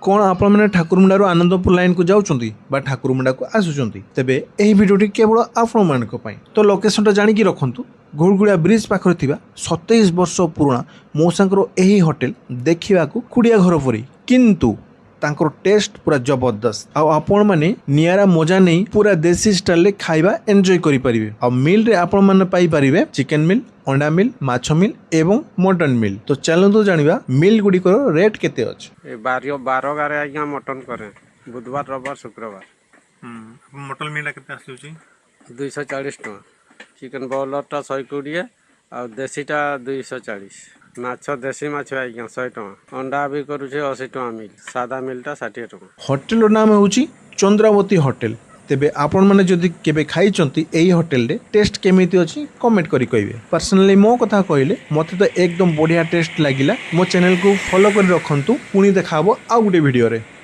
କ'ଣ ଆପଣମାନେ ଠାକୁରମୁଣ୍ଡାରୁ ଆନନ୍ଦପୁର ଲାଇନକୁ ଯାଉଛନ୍ତି ବା ଠାକୁରମୁଣ୍ଡାକୁ ଆସୁଛନ୍ତି? ତେବେ ଏହି ଭିଡ଼ିଓଟି କେବଳ ଆପଣମାନଙ୍କ ପାଇଁ। ତ ଲୋକେସନଟା ଜାଣିକି ରଖନ୍ତୁ। ଘୁଡ଼ଗୁଡ଼ିଆ ବ୍ରିଜ ପାଖରେ ଥିବା 27 ବର୍ଷ ପୁରୁଣା ମଉସାଙ୍କର ଏହି ହୋଟେଲ ଦେଖିବାକୁ କୁଡ଼ିଆ ଘର ପରି, କିନ୍ତୁ ତାଙ୍କର ଟେଷ୍ଟ ପୁରା ଜବରଦସ୍ତ। ଆଉ ଆପଣମାନେ ନିଆରା ମଜା ନେଇ ପୁରା ଦେଶୀ ଷ୍ଟାଇଲରେ ଖାଇବା ଏନ୍ଜୟ କରିପାରିବେ। ଆଉ ମିଲ୍ରେ ଆପଣମାନେ ପାଇପାରିବେ ଚିକେନ ମିଲ୍, ଅଣ୍ଡା ମିଲ୍, ମାଛ ମିଲ୍ ଏବଂ ମଟନ ମିଲ୍। ତ ଚାଲନ୍ତୁ ଜାଣିବା ମିଲ୍ ଗୁଡ଼ିକର ରେଟ୍ କେତେ ଅଛି। ଏ 12 ବାରଗାରେ ଆଜ୍ଞା ମଟନ୍ କରେ, ବୁଧବାର, ରବିବାର, ଶୁକ୍ରବାର। ମଟନ୍ ମିଲ୍ଟା କେତେ ଆସୁଛି? 240 ଟଙ୍କା। ଚିକେନ୍ ବ୍ରଏଲର୍ଟା 120 ଆଉ ଦେଶୀଟା 240। ମାଛ, ଦେଶୀ ମାଛ ଆଜ୍ଞା 100 ଟଙ୍କା। ଅଣ୍ଡା ବି କରୁଛେ 80 ଟଙ୍କା ମିଲ୍, ସାଦା ମିଲ୍ଟା 60 ଟଙ୍କା। ହୋଟେଲର ନାମ ହେଉଛି ଚନ୍ଦ୍ରାବତୀ ହୋଟେଲ। ତେବେ ଆପଣମାନେ ଯଦି କେବେ ଖାଇଛନ୍ତି ଏହି ହୋଟେଲରେ, ଟେଷ୍ଟ କେମିତି ଅଛି କମେଣ୍ଟ କରି କହିବେ। ପର୍ସନାଲି ମୋ କଥା କହିଲେ ମୋତେ ତ ଏକଦମ ବଢ଼ିଆ ଟେଷ୍ଟ ଲାଗିଲା। ମୋ ଚ୍ୟାନେଲକୁ ଫଲୋ କରି ରଖନ୍ତୁ। ପୁଣି ଦେଖା ହେବ ଆଉ ଗୋଟେ ଭିଡ଼ିଓରେ।